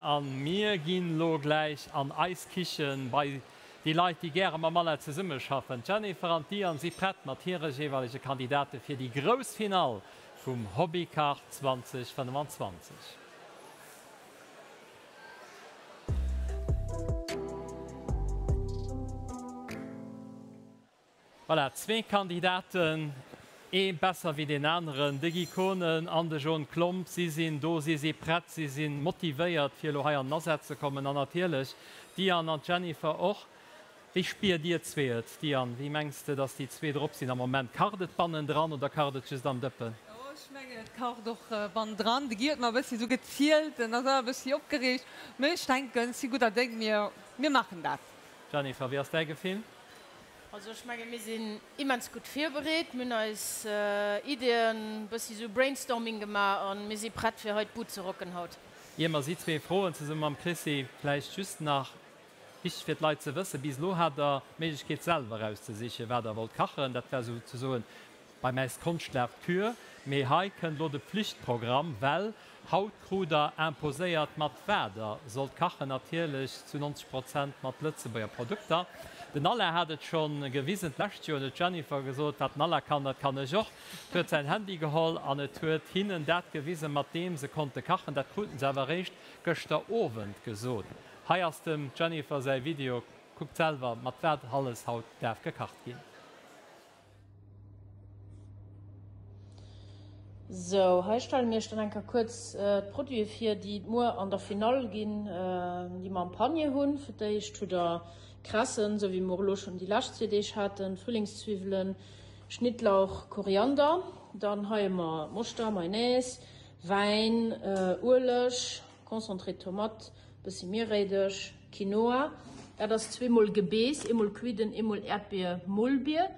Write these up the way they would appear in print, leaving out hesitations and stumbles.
An mir ginn lo gläich an eis Kichen bei déi Leit, déi gäre mam Alain zesummeschaffen. D'Jennifer an d'Diane si prett mat hire jeeweilege Kandidate fir déi grouss Finall vum Hobbykach 2025. Voilà, zwee Kandidaten, ee besser wéi deen aneren, de Guy Kohnen an de Jon Klomp. Si sinn do, si si prett, si si motivéiert, fir elo hei an den Asaz ze kommen. An natierlech d'Diane an d'Jennifer och. Wéi spiert dir zwee et? Diane, wéi mengs de, datt déi zwee drop sinn am Moment? Kacht et bannendran oder kacht et just am Dëppen? Jo, ech mengen, et kacht och bannendran. De Guy huet mer e bëssi esou gezielt, en ass awer e bëssi opgereegt. Mee ech denken, ech si gudder Déng, mir, mir maachen dat. Jennifer, wéi ass däi Gefill? Also ech menge mir sinn immens gutt virbereet. Mir hunn eis Ideeën, e bëssi sou Brainstorming gemaach a mir si prett fir hei d'Bud ze rocken haut. Ier mer si zwee froen, zesumme mam Chrissy, vläicht just nach wichteg fir d'Leit ze wëssen, Bis elo hat der d'Méiglechkeet selwer erauszesichen, wat der wollt kachen. Dat war souzesoen Beim Äis Konschtlaaf d'Kür, mee hei kënnt lo de Pflichtprogramm, well haut krut der imposéiert mat wat der sollt kachen, natierlech zu 90 Prozent mat Lëtzebuerger Produkter. Den Alain hat et schonn gewisen d'lescht Joer, huet d'Jennifer gesot, wat den Alain kann, dat kann ech och, huet säin Handy geholl an et huet hinnen dat gewisen, mat deem se konnte kachen. Dat kruten se awer eréischt gëschter Owend gesot. Hei ass dem Jennifer säi Video, kuckt selwer mat wat alles haut däerf gekacht ginn. Sou, hei stelle mir iech dann eng Kéier kuerz d'Produite vir, déi et muer an der Finall ginn, déi mer am Panier hunn. Fir d'éischt hutt der Kresse, sou wéi mer och elo schonn déi lescht zwee Deeg haten, Frühlingszwiwwelen, Schnittlauch, Koriander. Dann hei hu mer Moschter, Mayonnaise, Wäin, Ueleg, Concentré de tomate, bëssi Mierréidech, Quinoa, dat ass zweemol Gebeess, eemol Quidden, eemol Äerdbier, Molbier.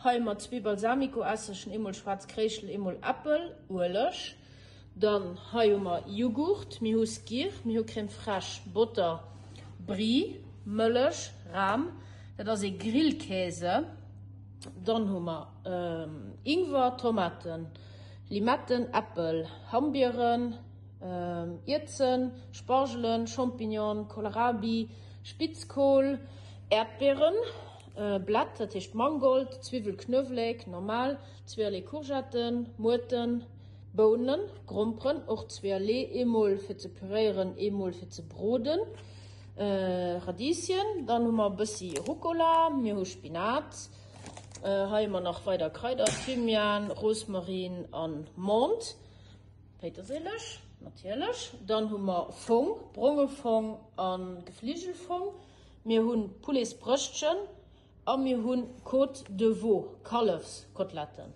Hei hu mer zwee Balsamicoessegen, eemol schwaarz Kréischel, eemol Äppel, Ueleg. Dann hei hu mer Jughurt, mir hu Skyr, mir hu Crème fraîche, Botter, Brie, Mëllech, Ram, dat ass ee Grillkäse. Dann hu mer Ingwer, Tomaten, Limetten, Äppel, Hammbieren, Ierzen, Spargelen, Champignon, Kohlrabi, Spitzkohl, Äerdbieren, Blätt, dat heescht Mangold, Zwiwwel, Knuewelek, normal, zweeërlee Courgetten, Muerten, Bounen, Gromperen, och zweeërlee, eemol fir ze püréieren, eemol fir ze broden, Radieschen, dann hu mer e bëssi Rucola, mir hu Spinat, hei hu mer nach weider Kraider, Thymian, Rosmarin an Menthe. Péiterséileg, natierlech. Dann hu mer Fong, bronge Fong a Gefligelfong. Mir hu Pouletsbrëschtchen a mir hu Côte de Veau, Kallefskoteletten.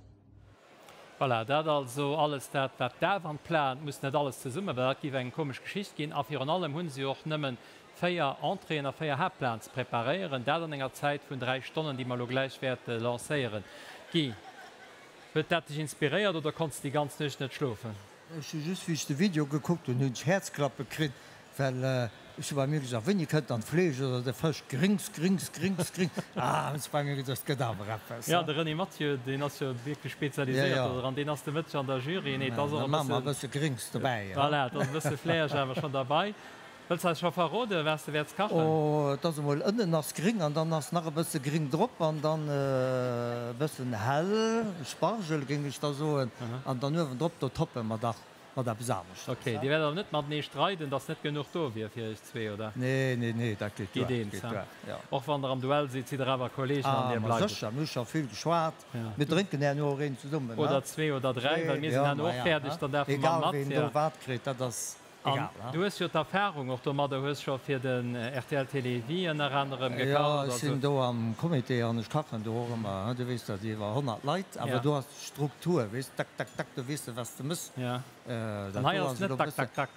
Voilà, dat also alles dat, wat daf an d'Platen. Et muss net alles zesummen, well dat géif eng komesch Geschicht ginn. A virun allem hu se jo och nëmmen 4 Entréeën a 4 Haaptplaten ze preparéieren. Dat an enger Zäit vun 3 Stonnen, déi mer elo gläich wäerte lancéieren. Guy. Huet dat dech inspiréiert oder konns de déi ganz Nuecht net schlofen? Ech hu just wéi ech de Video gekuckt hunn, hunn ech Häerzklappe kritt, well ech hu bei mir gesot, wéini kënnt dann d'Fleesch oder de Fësch, Grings, Grings, Grings, Grings, ah hunn ech bei mir geduecht, et gëtt awer eppes. Jo, de René Mathieu, deen ass jo wierklech spezialiséiert do dran, deen ass de Mëtteg an der Jury. Nee, et ass och e Da maache mer e bësse Grings dobäi. Voilà, et ass e bësse Fleesch awer schonn derbei. Wëlls eis scho verroden, wat s de wäerts kachen? Oh, et ass emol ënnen ass gring an dann ass nach e bësse gring drop an dann e bëssen hell Spargel, géing ech da soen, an dann uewendrop, do toppe mer dach mat eppes aneschters. Ok, dir wäert awer net matenee streiden, dass net genuch do wier fir iech zwee, oder? Nee, nee, nee, dat geet duer, geet duer, jo. Och wann der am Duell sidd, sidd der awer Kollegen an dir bleift et. Ah, ma sécher, mir hu scho vill geschwat, mir drénken herno och een zesummen, ne? Oder zwee oder dräi, well mir sinn herno och fäerdeg, dann däerfe mer mat. Egal ween do wat kritt, dat ass. An du hues jo d'Erfahrung och domadder, hues scho fir den rtl Télévie ënner anerem gekacht. Jo, ech sinn do am Comité an ech kachen do och ëmmer, du weess dat, iwwer 100 Leit, awer do ass d'Struktur, weess, tak, tak, tak, do weess de wat s de mëss. An hei ass et net tak, tak, tak.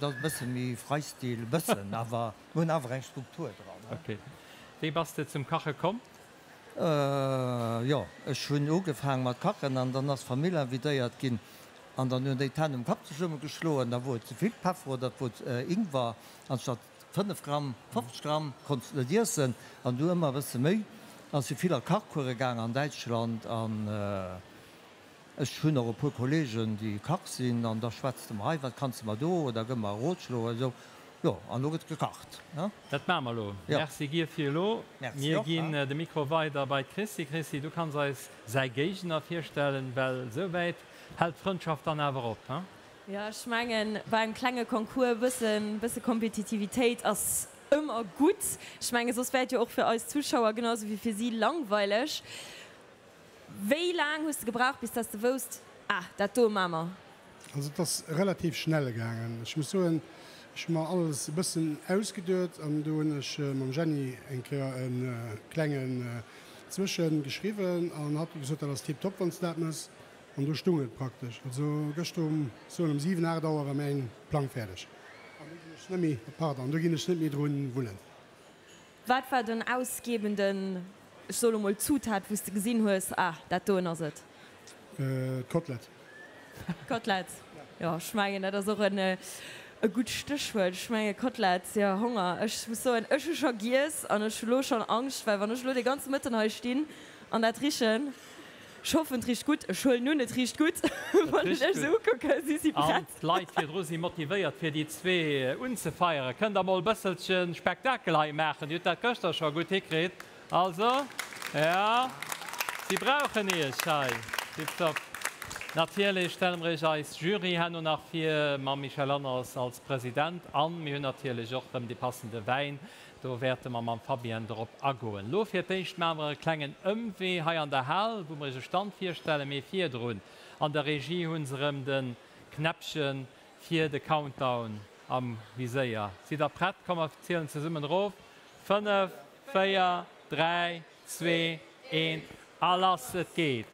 Dat ass e bësse méi Freistil, e bëssen, awer mir hunn awer eng Struktur dran. Ok. Wéi bass de zum Kache komm? Jo, ech hunn ugefaang mat kachen an dann ass d'Famill invitéiert ginn an dann hunn déi d'Hänn um Kapp zesumme geschloen, da wor et ze vill Peffer oder et wor Ingwer, anstatt 5 Gramm 50 Gramm, konns de net iessen an du ëmmer e bësse méi. An si vill a Kachcourse gaang an Däitschland an ech hunn och e puer Kollegen déi Kach sinn an da schwätz de mer, hei wat kanns de mer do oder gëmm mer e Rotschlo oder esou. Jo, an elo gëtt gekacht, ne? Dat maache mer elo. Merci Guy fir elo. Mir ginn de Mikro weider bei d'Christy. Christy, du kanns eis säi Géigner virstellen, well esou wäit hält d'Frëndschaft dann awer op, he? Jo, ech mengen, bei engem klenge Concours e bëssen, bësse Kompetitivitéit ass ëmmer gutt. Ech mengen, soss wär et jo och fir eis Zuschauer genau sou wéi fir si langweileg. Wéi laang hues de gebraucht, bis dass de wousst, ah, dat do maa mer? Also et ass relativ schnell gaangen. Ech muss soen, ech hu mer alles e bëssen ausgeduet an do hunn ech mam Jeanny eng Kéier e klengen Zwëschen geschriwwen an hatt huet gesot, dat ass tiptop wann s de dat mëss. An do stung et praktesch. Also gëschter um, soen um 7, 8 Auer war mäin Plang fäerdeg. An do ginn ech net méi, pardon, do ginn ech net méi drun wullen. Wat war den ausgebenden, ech soe lo mol Zutat, wou s de gesinn hues, ah, dat doen ass et? D'Kotelett. D'Kotelett, jo, ech mengen, dat ass och en e gutt Stéchwuert. Ech menge Kotelett, jo, Honger. Ech muss soen, ech hu scho giess an ech hu lo schonn Angscht, well wann ech elo de ganze Mëtten hei stinn an dat richen, Ech hoffen et richt gutt. Ech huelen un et richt gutt, wann ech iech esou ukucken. Si si prett. An d'Leit virdru si motivéiert fir déi zwee unzefeieren. Kënnt der mol e bësselche Spektakel hei maachen. Dir hutt dat gëschter scho gutt hikritt. Also, jo, si brauchen iech hei. Tiptop. Natierlech stelle mer iech eis Jury herno nach vir, mam Michel Lanners als President. An mir hunn natierlech och rëm dee passende Wäin. Do wäerte mer mam Fabienne drop agoen. Lo fir d'éischt maache mer e klengen Ëmwee hei an der Hal, wou mer iech e Stand virstellen. Mee virdrun, an der Regie hu se erëm de Knäppche fir de Countdown am Viséier. Sidd der prett? Komm mer zielen zesummen erof, 5, 4, 3, 2, 1 a lass, et geet!